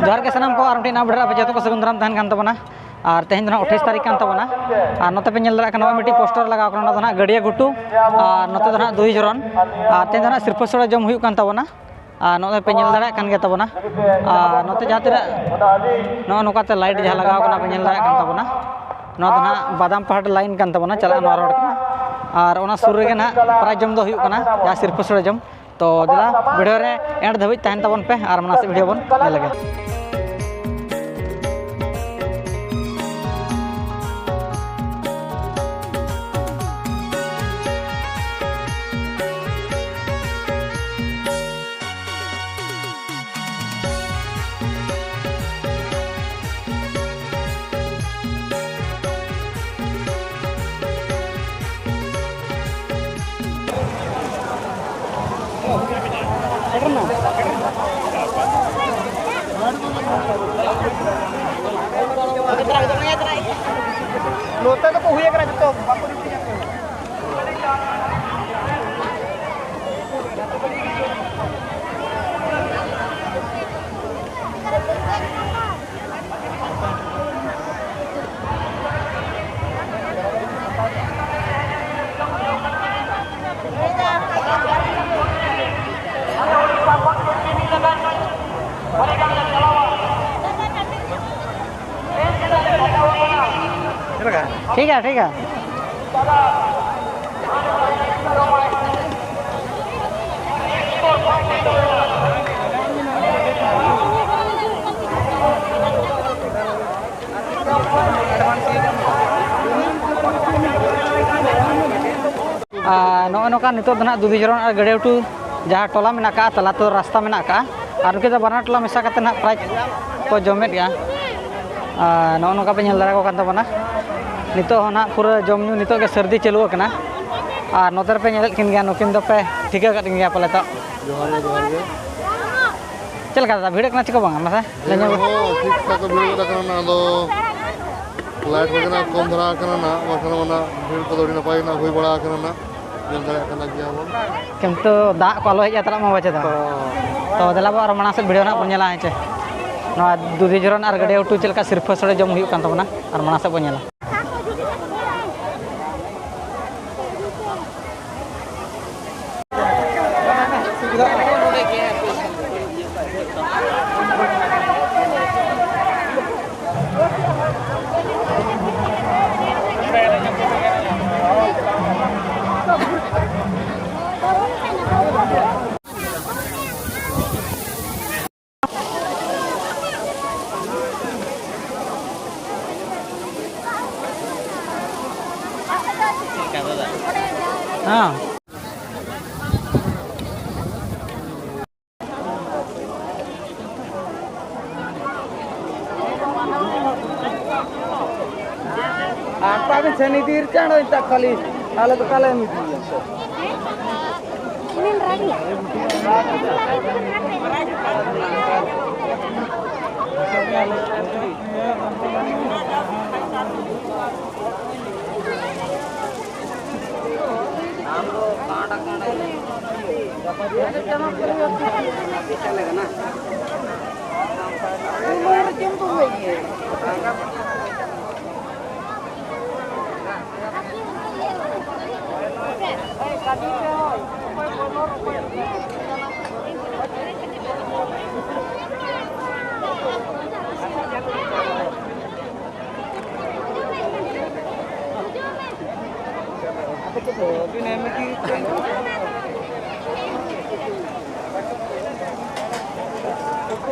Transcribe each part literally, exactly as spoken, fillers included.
ᱡᱚᱦᱟᱨ ᱜᱮ ᱥᱟᱱᱟᱢ ᱠᱚ, ᱟᱨ ᱢᱤᱫᱴᱤᱡ ᱱᱟᱣᱟ video ᱨᱮ ᱟᱯᱮ ᱡᱚᱛᱚ ᱠᱚ ᱥᱟᱹᱜᱩᱱ ᱫᱟᱨᱟᱢ ᱛᱟᱦᱮᱱ ᱠᱟᱱ ᱛᱟᱵᱚᱱᱟ᱾ ᱟᱨ ᱛᱮᱦᱮᱧ ᱫᱚ ᱱᱟᱦᱟᱜ ᱟᱴᱷᱟᱥ ᱛᱟᱹᱨᱤᱠᱷ ᱠᱟᱱ ᱛᱟᱵᱚᱱᱟ᱾ ᱟᱨ ᱱᱚᱛᱮ ᱯᱮ ᱧᱮᱞ ᱫᱟᱲᱮᱭᱟᱜ ᱠᱟᱱᱟ, ᱱᱚᱜᱼᱚᱭ ᱢᱤᱫᱴᱤᱡ poster ᱞᱟᱜᱟᱣ ᱠᱟᱱᱟ, ᱚᱱᱟ ᱫᱚ ᱱᱟᱦᱟᱜ ᱜᱟᱹᱰᱭᱟᱹ ᱜᱷᱩᱴᱩ, ᱟᱨ ᱱᱚᱛᱮ ᱫᱚ ᱱᱟᱦᱟᱜ ᱫᱩᱭ ᱡᱷᱚᱨᱚᱱ, ᱟᱨ ᱛᱮᱦᱮᱧ ᱫᱚ ᱱᱟᱦᱟᱜ ᱥᱤᱨᱯᱟᱹ ᱥᱳᱲᱮ ᱡᱚᱢ ᱦᱩᱭᱩᱜ ᱠᱟᱱ ᱛᱟᱵᱚᱱᱟ᱾ ᱟᱨ ᱱᱚᱜᱼᱚᱭ ᱯᱮ ᱧᱮᱞ ᱫᱟᱲᱮᱭᱟᱜ ᱠᱟᱱ ᱜᱮᱭᱟ ᱛᱟᱵᱚᱱᱟ᱾ ᱟᱨ ᱱᱚᱛᱮ ᱡᱟᱦᱟᱸ ᱛᱤᱱᱟᱹᱜ ᱱᱚᱜᱼᱚ ᱱᱚᱝᱠᱟᱛᱮ light ᱡᱟᱦᱟᱸ ᱞᱟᱜᱟᱣ ᱠᱟᱱᱟ, ᱯᱮ ᱧᱮᱞ ᱫᱟᱲᱮᱭᱟᱜ ᱠᱟᱱ ᱛᱟᱵᱚᱱᱟ, ᱱᱚᱣᱟ ᱫᱚ ᱱᱟᱦᱟᱜ ᱵᱟᱫᱟᱢ ᱯᱟᱦᱟᱲ line ᱠᱟᱱ ᱛᱟᱵᱚᱱᱟ, ᱪᱟᱞᱟᱜ ᱱᱚᱣᱟ road ᱠᱟᱱᱟ᱾ ᱟᱨ ᱚᱱᱟ ᱥᱩᱨ ᱨᱮᱜᱮ ᱱᱟᱦᱟᱜ prize ᱡᱚᱢ ᱫᱚ ᱦᱩᱭᱩᱜ ᱠᱟᱱᱟ, ᱡᱟᱦᱟᱸ ᱥᱤᱨᱯᱟᱹ ᱥᱳᱲᱮ ᱡᱚᱢ᱾ ᱛᱚ ᱫᱮᱞᱟ, video ᱨᱮ end ᱫᱷᱟᱹᱵᱤᱡ ᱛᱟᱦᱮᱱ ᱛᱟᱵᱚᱱ ᱯᱮ, ᱟᱨ ᱢᱟᱲᱟᱝ ᱥᱮᱫ video ᱵᱚᱱ ᱧᱮᱞ ᱞᱮᱜᱮ᱾ ᱱᱚᱛᱮ ᱫᱚᱠᱚ ᱦᱩᱭ ᱟᱠᱟᱱᱟ ᱡᱚᱛᱚ, ᱵᱟᱠᱚ ᱨᱤᱯᱤᱴ ᱟᱠᱟᱱᱟ᱾ ᱪᱮᱫ ᱞᱮᱠᱟ? ᱴᱷᱤᱠ ᱜᱮᱭᱟ, ᱴᱷᱤᱠ ᱜᱮᱭᱟ᱾ ᱟᱨ ᱱᱚᱜᱼᱚ ᱱᱚᱝᱠᱟ ᱱᱤᱛᱚᱜ ᱫᱚ ᱱᱟᱦᱟᱜ ᱫᱩᱫᱷᱤᱡᱷᱚᱨᱚᱱ ᱟᱨ ᱜᱟᱹᱲᱭᱟᱹ ᱜᱷᱩᱴᱩ ᱡᱟᱦᱟᱸ ᱴᱚᱞᱟ ᱢᱮᱱᱟᱜ ᱟᱠᱟᱫᱼᱟ, ᱛᱟᱞᱟ ᱛᱮᱫᱚ ᱨᱟᱥᱛᱟ ᱢᱮᱱᱟᱜ ᱟᱠᱟᱫᱼᱟ, ᱟᱨ ᱱᱩᱠᱤᱱ ᱫᱚ ᱵᱟᱱᱟᱨ ᱴᱚᱞᱟ ᱢᱮᱥᱟ ᱠᱟᱛᱮ ᱱᱟᱦᱟᱜ prize ᱠᱚ ᱡᱚᱢᱮᱫ ᱜᱮᱭᱟ᱾ ᱟᱨ ᱱᱚᱜᱼᱚ ᱱᱚᱝᱠᱟ ᱯᱮ ᱧᱮᱞ ᱫᱟᱲᱮᱭᱟᱠᱚ ᱠᱟᱱ ᱛᱟᱵᱚᱱᱟ, ᱱᱤᱛᱚᱜ ᱦᱚᱸ ᱱᱟᱦᱟᱜ ᱯᱩᱨᱟᱹ ᱡᱚᱢ ᱧᱩ ᱱᱤᱛᱚᱜ ᱜᱮ ᱥᱟᱹᱨᱫᱤ ᱪᱟᱹᱞᱩ ᱟᱠᱟᱱᱟ᱾ ᱟᱨ ᱱᱚᱛᱮ ᱨᱮᱯᱮ ᱧᱮᱞᱮᱫ ᱠᱤᱱ ᱜᱮᱭᱟ, ᱱᱩᱠᱤᱱ ᱫᱚᱯᱮ ᱴᱷᱤᱠᱟᱹ ᱠᱟᱫ ᱠᱤᱱ ᱜᱮᱭᱟ ᱯᱟᱞᱮ ᱛᱚ᱾ ᱡᱚᱦᱟᱨ ᱜᱮ, ᱡᱚᱦᱟᱨ ᱜᱮ᱾ ᱪᱮᱫ ᱞᱮᱠᱟ ᱫᱟᱫᱟ, ᱵᱷᱤᱲᱚᱜ ᱠᱟᱱᱟ ᱪᱮ ᱠᱚ ᱵᱟᱝᱟ? ᱢᱟᱥᱮ ᱞᱟᱹᱭ ᱧᱚᱜ ᱵᱤᱱ᱾ ᱦᱚᱸ ᱴᱷᱤᱠ ᱴᱷᱟᱠ ᱠᱚ ᱵᱷᱤᱲ ᱜᱚᱫ ᱟᱠᱟᱱᱟ, ᱟᱫᱚ light ᱠᱚᱜᱮ ᱱᱟᱜ ᱠᱚᱢ ᱫᱷᱟᱨᱟ ᱟᱠᱟᱱᱟ ᱱᱟᱜ, ᱵᱟᱠᱷᱟᱱ ᱚᱱᱟ ᱵᱷᱤᱲ ᱠᱚᱫᱚ ᱟᱹᱰᱤ ᱱᱟᱯᱟᱭ ᱜᱮ ᱱᱟᱜ ᱦᱩᱭ ᱵᱟᱲᱟ ᱟᱠᱟᱱᱟ ᱱᱟᱜ, ᱧᱮᱞ ᱫᱟᱲᱮᱭᱟᱜ ᱠᱟᱱᱟ ᱜᱮᱭᱟ ᱵᱚᱱ᱾ ᱠᱤᱱᱛᱩ ᱫᱟᱜ ᱠᱚ ᱟᱞᱚ ᱦᱮᱡ ᱦᱟᱛᱟᱲᱚᱜ ᱢᱟ ᱵᱟᱪᱮ ᱫᱚ᱾ ᱦᱚᱸ᱾ ᱛᱚ ᱫᱮᱞᱟ ᱵᱚ ᱟᱨ ᱢᱟᱲᱟᱝ ᱥᱮᱫ video ᱱᱟᱜ ᱵᱚᱱ ᱧᱮᱞᱟ, ᱦᱮᱸ ᱪᱮ᱾ ᱱᱚᱣᱟ ᱫᱩᱫᱷᱤ ᱡᱷᱚᱨᱚᱱ ᱟᱨ ᱜᱟᱹᱰᱭᱟᱹ ᱜᱷᱩᱴᱩ ᱪᱮᱫ ᱞᱮᱠᱟ ᱥᱤᱨᱯᱷᱟᱹ ᱥᱳᱲᱮ ᱡᱚᱢ ᱦᱩᱭᱩᱜ ᱠᱟᱱ ᱛᱟᱵᱚᱱᱟ, ᱟᱨ ᱢᱟᱲᱟᱝ ᱥᱮᱫ ᱵᱚᱱ ᱧᱮᱞᱟ᱾ ᱦᱮᱸ᱾ ᱟᱨ ᱛᱟᱵᱮᱱ ᱥᱮᱱ ᱤᱫᱤ ᱨᱮ ᱪᱟᱬᱚ ᱤᱧ ᱛᱟ ᱠᱷᱟᱹᱞᱤ, ᱟᱞᱮ ᱫᱚ ᱠᱟᱞᱮ ᱮᱢ ᱤᱫᱤᱭᱟ᱾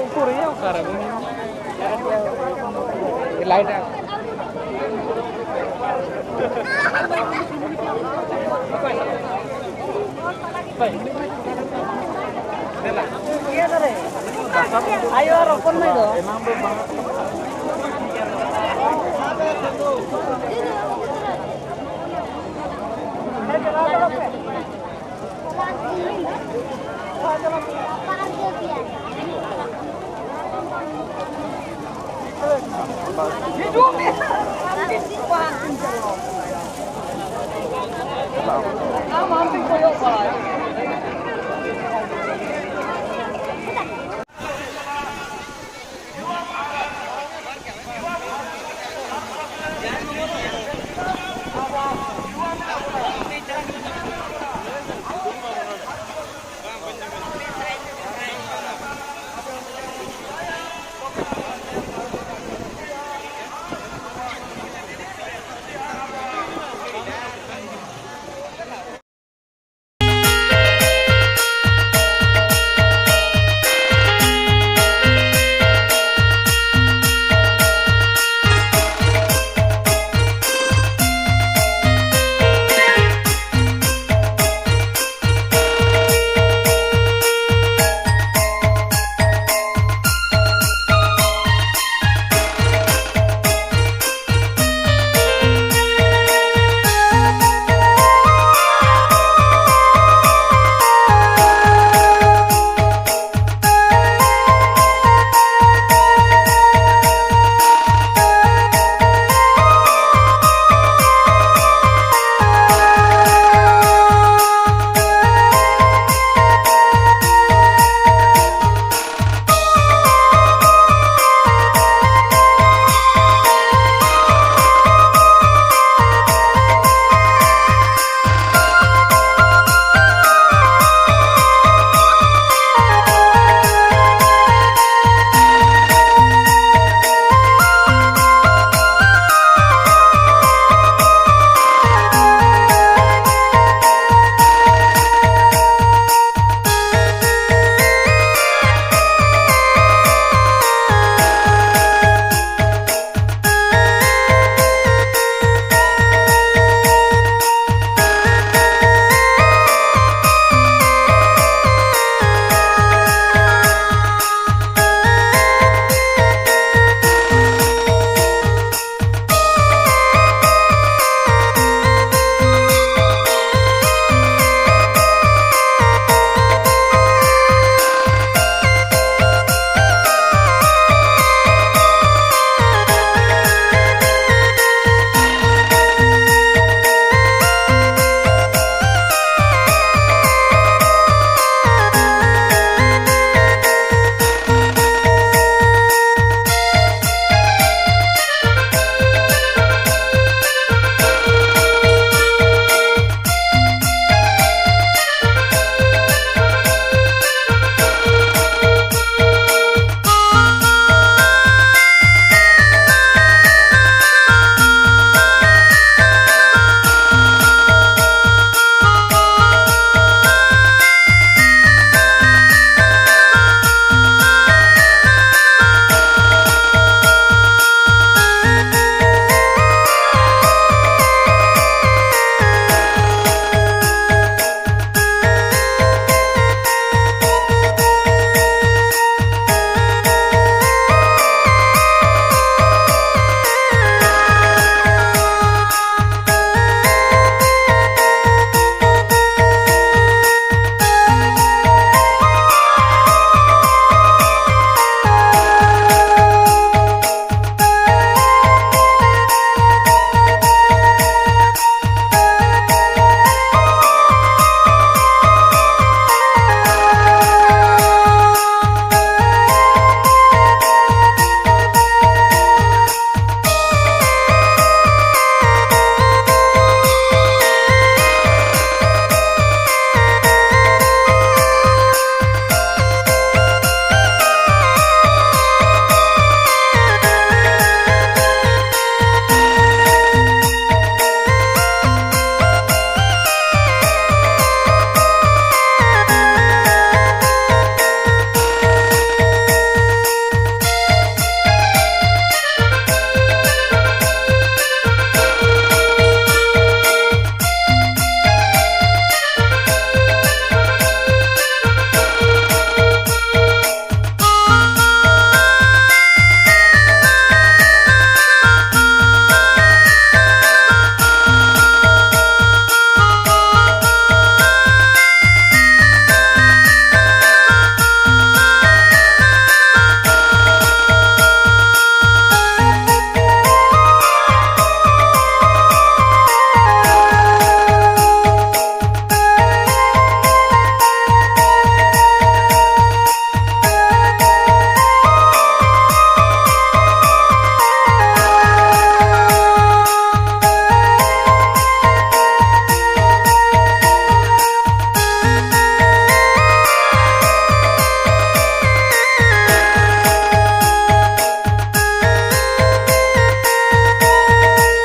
ᱩᱠᱩᱨ ᱭᱟ ᱚᱠᱟᱨᱮ? ᱞᱟᱭᱤᱴ ᱟᱭᱳ ᱟᱨ ᱦᱚᱯᱚᱱ ᱢᱟᱹᱭ ᱫᱚ᱾